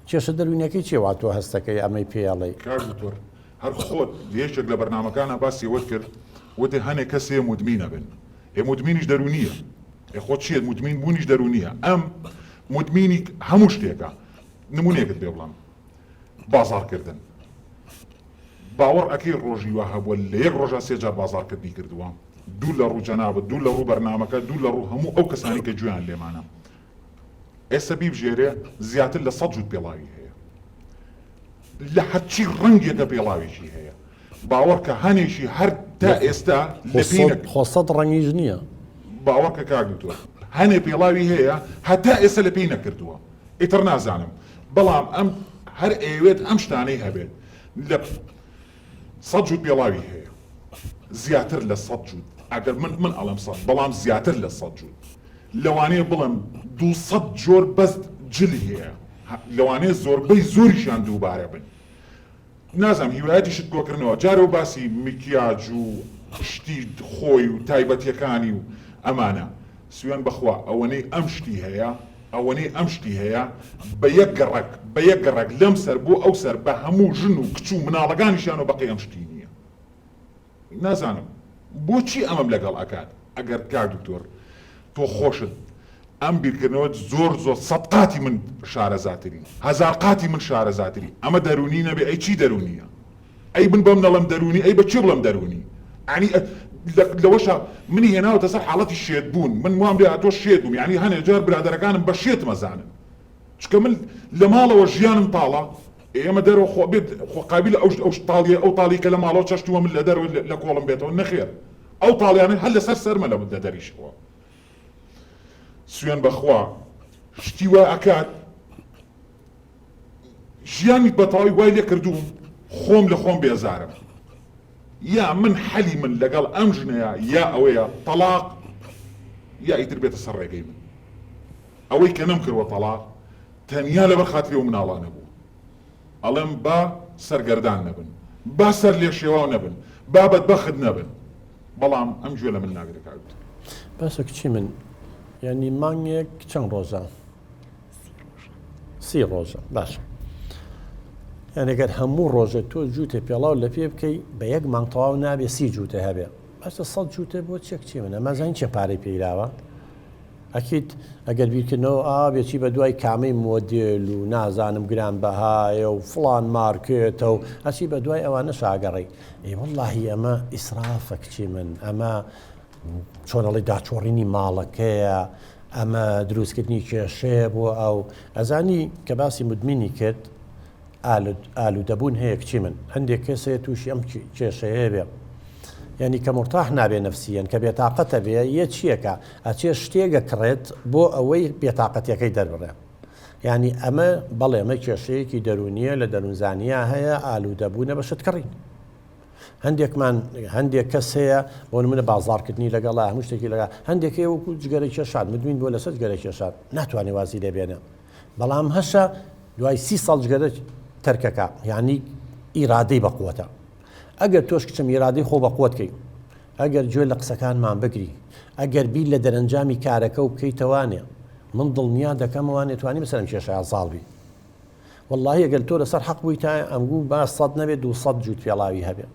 کێشە دەروونیەکەی چیە وا تۆ هەستەکەی ئەمەی پێ ئەڵێی؟ کاک دکتۆر هەر خۆت لە یەکێک لە بەرنامەکانا باسی ئەوەت کرد وتت هەنێ کەس هەیە مودمین ئەبن ئێ مودمینیش دەروونیە ئێ خۆ چیە مودمین بوونیش دەروونیە ئەم مودمینی هەموو شتێکە نمونەیەکت پێ بڵێم بازاڕ کردن باوەڕ ئەکەی ڕۆژی وا هەبووە لە یەک ڕۆژا سێ جار بازاڕ کردنی کردووە دوور لە ڕوو جەنابت دوور لە ڕوو بەرنامەکە دوور لە ڕوو هەموو ئەو کەسانی کە گوێیان لێمانە ئێستا بیبژێرێ زیاتر لە سەد جووت پێڵاوی هەیە لە هەرچی ڕەنگێکە پێڵاوێکی هەیە باوەڕکە هەنێکی هەر تا ئێستا لە پێی نەک خۆ سەد ڕەنگیش نییە. باوەڕکە کاک دکتۆر هەنێ پێڵاوی هەیە هەتا ئێستا لە پێی نەکردووە ئیتر نازانم بەڵام ئەم هەر ئەیەوێت ئەم شتانەی هەبێت لە سەد جووت پێڵاوی هەیە زیاتر لە سەد جووت ئەگەر من من ئەڵێم سەد بەڵام زیاتر لە سەد جووت لەوانەیە بڵێم 200 جۆر بەس جلی هەیە لەوانەیە زۆربەی زۆریشیان دووبارە بن نازانم هیوایەتی شت کۆکردنەوە جارەو باسی میکیاج و شتی خۆی و تایبەتیەکانی و ئەمانە سوێن بەخوا ئەوەنەی ئەم شتی هەیە ئەوەنەی ئەم شتی هەیە بە یەک گەڕەک بە یەک گەڕەک لەم سەر بۆ ئەو سەر بە هەموو ژن و کچ و مناڵەکانیشیانەوە بەقەی ئەم شتی نییە نازانم بۆچی ئەمەم لەگەڵ ئەکات ئەگەر کاک دکتۆر تۆ خۆشت ئەم بیرکردنەوەت زۆر زۆر سەد قاتی من شارەزاتری هەزار قاتی من شارەزاتری ئەمە دەرونی نەبێ ئەی چی دەرونیە ئەی من بەم نەڵێم دەرونی ئەی بە چی بڵێم دەرونی یانی لەوەشا منی هێناوەتە سەر حاڵەتی شێت بوون من وام لێ هاتووە شێت بووم یانی هەنێ جار برادەرەکانم بە شێتم ئەزانن چونکە من لە ماڵەوە ژیانم تاڵە ئێمە دەرەوە خۆ بێت خۆ قابیلە ئەو ئەو تاڵیە ئەو تاڵی کە لە ماڵەوە چەشتووە من لە دەرەوە لە کۆڵم بێتەوە نەخێر ئەو تاڵیانە هەر لەسەر سەرمە لە لە دەریشەوە سوێن بەخوا شتی وا ئەکات ژیانی بەتەواوی وای لێ کردووم خۆم لە خۆم بێزارم یا من حەلی من لەگەڵ ئەم ژنەیە یا ئەوەیە تەڵاق یا ئیتر بێتە سەر ڕێگەی من ئەوەی کە نەمکردوە تەڵاق تەنیا لەبەر خاتری ئەو مناڵانە بوو ئەڵێم با سەرگەردان نەبن با سەر لێشێواو نەبن با بەدبەخت نەبن بەڵام ئەم گوێ لە من ناگرێ کاک دکتۆر. باشە کچی من یانی مانگێک چەند ڕۆژە؟ سی ڕۆژە باشە یعنی گەر هەموو ڕۆژە تۆ جووتێ پێڵاو لە پێ بکەی بە یەک مانگ تەواو نابێ سی جووتە هەبێ باشە سەد جووتە بۆ چێک چی منە مازانین چێ پارەی پێیراوە ئەکید ئەگەر بیرکردنەوە ئاوا بێ چی بە دوای کامەی مۆدێل و نازانم گران بەهایە و فڵان مارکێتە و ئەچی بە دوای ئەوانە شاگەڕی ئەی وەڵاهی ئەمە ئیسرافە کچی من ئەمە چۆن ئەڵێ داچۆڕینی ماڵەکەیە ئەمە دروستکردنی کێشەیە بۆ ئەو ئەزانی کە باسی مدمینی کرد ئالوودەبوون هەیە کچی من هەندێک کەس هەیە تووشی ئەم کێشەیە بێ یعنی کە مرتاح نابێ نفسیەن کە بێتاقەتە بێ یە چیەکە ئەچێ شتێگە کڕێت بۆ ئەوەی بێتاقەتەکەی دەربڕێ یعنی ئەمە بەڵێ ئەمە کێشەیەکی دەرونیە لە دەروونزانیا هەیە ئالوودەبوونە بە شتکڕین هەندێکمان هەندێک کەس هەیە بۆ نمونە بازاڕکردنی لەگەڵا هەموو شتێکی لەگە هەندێک هەیە وەکو جگەرە کێشان مدمین بۆ لەسەر جگەرە کێشان ناتوانێت وازی لێبێنە بەڵام هەشە دوای سی ساڵ جگەرە تەرکەکە یعنی ئیرادەی بەقوەتە ئەگەر تۆش کچم ئیرادەی خۆ بەقوەت کەی ئەگەر گوێ لە قسەکانمان بگری ئەگەر بیر لە دەرەنجامی کارەکە و بکەیتەوانێ من دڵنیا دەکەمەوانێ توانی بەسەرم کێشەیە زاڵ بی وەڵاهی ئەگەر تۆ لەسەر حەق بوویتایە ئەمگوو با سەد نەبێ دووسەد جووت پێڵاوی هەبێ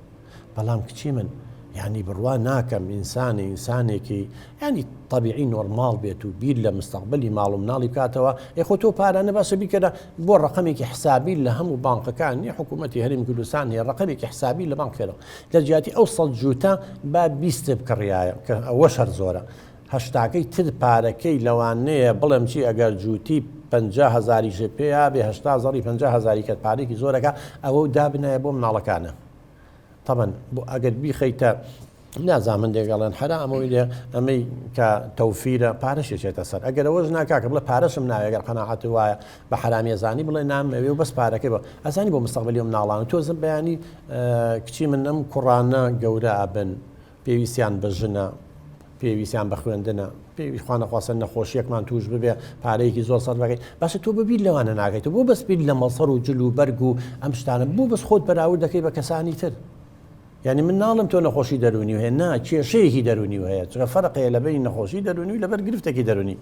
بەڵام کچی من یعنی بڕوا ناکەم ئینسانی ئینسانێکی ینی طبیعی نۆرماڵ بێت و بیر لە مستەقبلی ماڵ و مناڵی بکاتەوە ئێ خۆ تۆ پارانە باشە بیکەرە بۆ ڕقەمێکی حسابی لە هەموو بانقەکان نیە حکوومەتی هەرێمی کوردستان هەیە ڕقەمێکی حسابی لە بانک کەرەوە لە جیاتی ئەو سەد جووتە با 20 بکڕایە کە ئەوەش هەر زۆرە هەشتاکەی تر پارەکەی لەوانەیە بڵێم چی ئەگەر جووتی 50 هەزاریشێ پێیا بێ هەشتا زەڕی 50 هەزاری کەت پارێکی زۆرەکە ئەوە و دابنایە بۆ مناڵەکانە تەبەن بۆ ئەگەر بیخەیتە نازانم هەندێک ئەڵێن حەرامە و لێ ئەمەی کە تەوفیرە پارەش ئەچێتە سەر ئەگەر ئەوەش نا کاکە بڵێ پارەشم ناوێ ئەگەر قەناعەت وایە بە حەرامیە زانی بڵێ نامەوێ و بەس پارەکەی بە ئەزانی بۆ مستەقبلی ئەو مناڵانە تۆزم بەیانی کچی من ئەم کوڕانە گەورە ئەبن پێویستیان بە ژنە پێویستیان بە خوێندنە پێویست خوانەخواستە نەخۆشیەکمان توش ببێ پارەیەکی زۆر سەرف دەکەی باشە تۆ بە بیر لەوانە ناکەیت بۆ بەس بیر لە مەسەر و جل و بەرگ و ئەم شتانە بۆ بەس خۆت بەراورد دەکەی بە کەسانی تر یعنی من ناڵم تۆ نەخۆشی دەرونی هەیە نا کێشەیەکی دەرونی هەیە چونکە فەرق هەیە لە بەین نەخۆشی دەرونی و لەبەر گرفتێکی دەرونی.